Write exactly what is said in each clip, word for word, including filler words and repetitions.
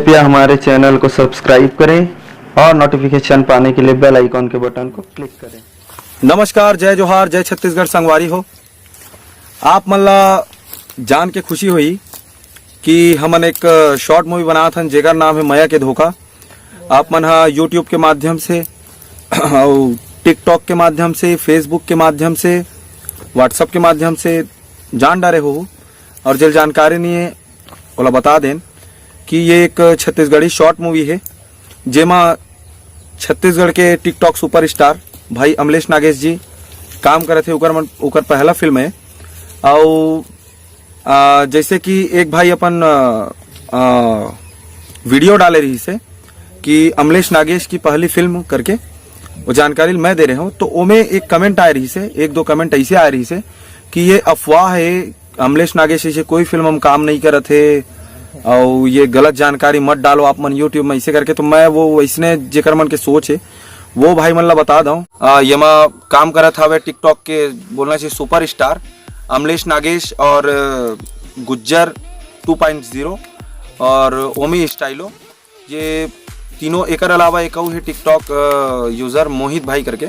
कृपया हमारे चैनल को सब्सक्राइब करें और नोटिफिकेशन पाने के लिए बेल आइकॉन के बटन को क्लिक करें। नमस्कार, जय जोहार, जय छत्तीसगढ़ संगवारी हो। आप मन ला जान के खुशी होही कि हमन एक शॉर्ट मूवी बनात हन, जेकर नाम है मया के धोखा। आप मन ह YouTube के माध्यम से और TikTok के माध्यम से, Facebook के माध्यम से, WhatsApp के माध्यम से जान डारे हो, और जेल जानकारी नहीं है, ओला बता देन कि ये एक छत्तीसगढ़ी शॉर्ट मूवी है, जेमा छत्तीसगढ़ के TikTok सुपरस्टार भाई अमलेश नागेश जी काम करत हे। उकर मन, उकर पहला फिल्म है। अउ आ, जैसे कि एक भाई अपन आ, आ, वीडियो डाले रही से कि अमलेश नागेश की पहली फिल्म करके, वो जानकारी मैं दे रहे हूँ। तो ओमे एक कमेंट आए रही से, एक दो कमेंट ऐसे आए रही से कि ये अफवाह है, अमलेश नागेश ऐसे कोई फिल्म हम काम नहीं करत है, और ये गलत जानकारी मत डालो आप मन YouTube में, ऐसे करके। तो मैं वो वैसने जेकर मन के सोच है, वो भाई मन ला बता दऊं। आ, येमा काम करत हवे TikTok के, बोलना चाहिए, सुपरस्टार अमलेश नागेश और अ, गुज्जर टू पॉइंट ज़ीरो और ओमी स्टाइलो। ये तीनों, एकर अलावा एक अउ है TikTok अ, यूजर मोहित भाई करके।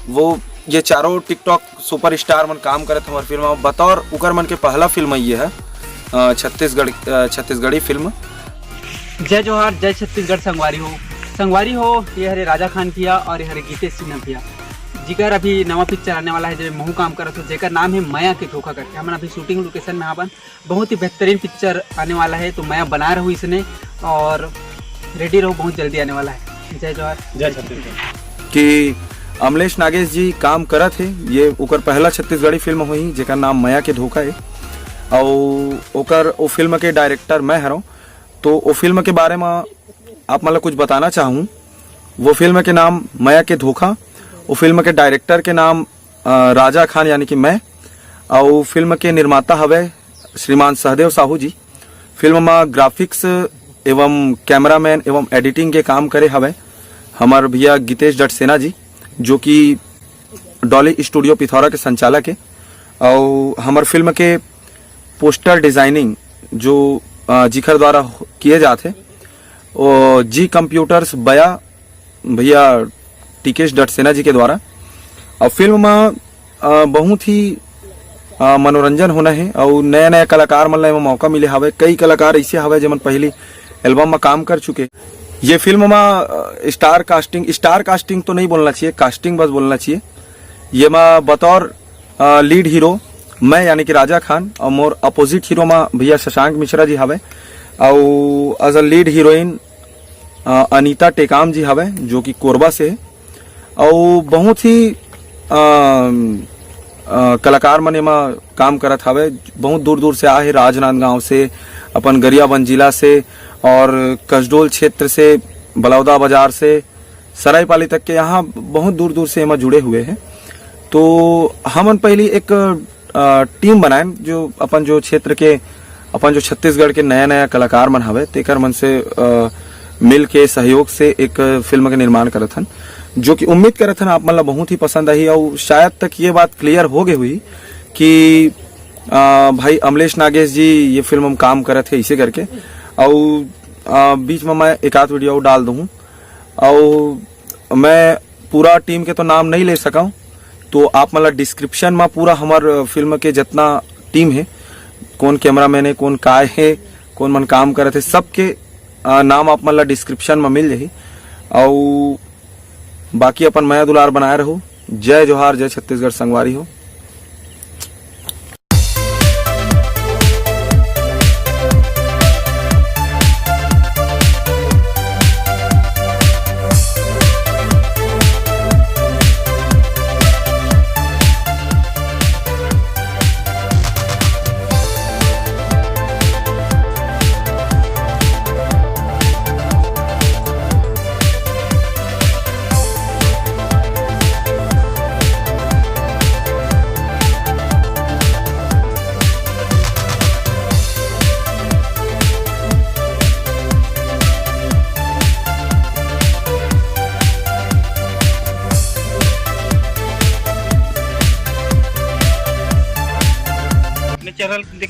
वो, ये चारों TikTok सुपरस्टार मन काम करत हमार फिल्म में। बतौर उकर मन के पहला फिल्म ये है अ, छत्तीसगढ़ अ, छत्तीसगढ़ी फिल्म। जय जोहार, जय छत्तीसगढ़ संगवारी हो। संगवारी हो, ये हरे राजा खान भैया और ये हरे गीतेश सिन्हा भैया, जिकर अभी नवा पिक्चर आने वाला है, जो महू काम करत हो, जेकर नाम है मया के धोखा करके। हमन अभी शूटिंग लोकेशन में हावन। बहुत ही बेहतरीन पिक्चर आने वाला है, तो मया बना रहू इसने और रेडी रहो, बहुत जल्दी आने वाला है। जय जोहार, जय छत्तीसगढ़। कि अमलेश नागेश जी काम करत हे, ये ओकर पहला छत्तीसगढ़ी फिल्म होही जेकर नाम मया के धोखा है। और ओकर, ओ फिल्म के डायरेक्टर मैं हरों। तो ओ फिल्म के बारे में आप मन ला कुछ बताना चाहूँ। वो फिल्म के नाम मया के धोखा, वो फिल्म के डायरेक्टर के नाम अ, राजा खान यानी कि मैं, और फिल्म के निर्माता हवे श्रीमान सहदेव साहू जी। फिल्म में ग्राफिक्स एवं कैमरामैन एवं एडिटिंग के काम करे हवे हमर भैया गीतेश डटसेना जी, जो कि डॉली स्टूडियो पिथौरा के संचालक है। और हमर फिल्म के पोस्टर डिजाइनिंग जो अ, जिखर द्वारा हो- किए जात है, ओ जी कंप्यूटर्स बया भैया टीकेश डटसेना जी के द्वारा। और फिल्म में अ, बहुत ही अ, मनोरंजन होना है और नया नया कलाकार मन ला एमा मौका मिले हवे। कई कलाकार ऐसे हवे जेमन पहली एल्बम में काम कर चुके। ये फिल्म में अ, स्टार कास्टिंग, स्टार कास्टिंग तो नहीं बोलना चाहिए, कास्टिंग बस बोलना चाहिए। ये में बतौर अ, लीड हीरो मैं यानी कि राजा खान और मोर अपोजिट हीरो में भैया शशांक मिश्रा जी हवे। और एज अ लीड हीरोइन अ, अनीता टेकाम जी हवे, जो कि कोरबा से है। और बहुत ही अ, अ, कलाकार मन एमा काम करत हवे, बहुत दूर दूर से आए हैं, राजनांदगांव से, अपन गरियाबंद जिला से और कसडोल क्षेत्र से, बलौदा बाजार से, सरायपाली तक के, यहाँ बहुत दूर दूर से एमा जुड़े हुए हैं। तो हमन पहली एक अ, टीम बनाएन, जो अपन जो क्षेत्र के, अपन जो छत्तीसगढ़ के नया नया कलाकार मन हवे, तेकर मन से अ, मिल के, सहयोग से एक फिल्म के निर्माण करत हन, जो कि उम्मीद करत हन आप मन ला बहुत ही पसंद आही। और शायद तक ये बात क्लियर हो गई हुई कि अ, भाई अमलेश नागेश जी ये फिल्म में काम करत है, इसे करके। और अ, बीच में मैं एक आध वीडियो डाल दूँ। और मैं पूरा टीम के तो नाम नहीं ले सकूँ, तो आप मन ला डिस्क्रिप्शन में पूरा हमर फिल्म के जितना टीम है, कौन कैमरामैन है, कौन काय है, कौन मन काम करत है, सबके अ, नाम आप मन ला डिस्क्रिप्शन में मिल जाही। और बाकी अपन मया दुलार बनाए रहू। जय जोहार, जय छत्तीसगढ़ संगवारी हो।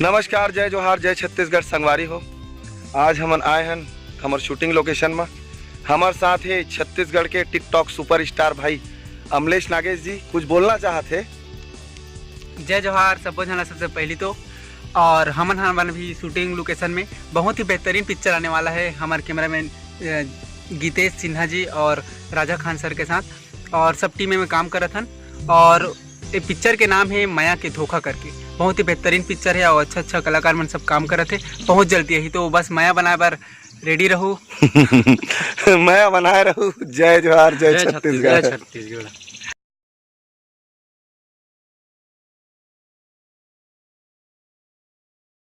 नमस्कार, जय जोहार, जय छत्तीसगढ़ संगवारी हो। आज हमन आए हन हमर शूटिंग लोकेशन में। हमर साथ हे छत्तीसगढ़ के टिकटॉक सुपरस्टार भाई अमलेश नागेश जी, कुछ बोलना चाहत हे? जय जोहार सबो झन ला। सबसे पहली तो और हमन हन भी शूटिंग लोकेशन में बहुत ही बेहतरीन पिक्चर आने वाला है हमारे कैमरामैन, अ, गीतेश सिन्हा जी और राजा खान सर के साथ, और सब टीम में काम करत हन। और ये पिक्चर के नाम है मया के धोखा करके। बहुत ही बेहतरीन पिक्चर है और अच्छा अच्छा कलाकार मन सब काम करत है। बहुत जल्दी यही तो बस मया बनाए बर रेडी रहू। मया बनाए रहू। जय जोहार, जय जय छत्तीसगढ़, छत्तीसगढ़। जय छत्तीसगढ़।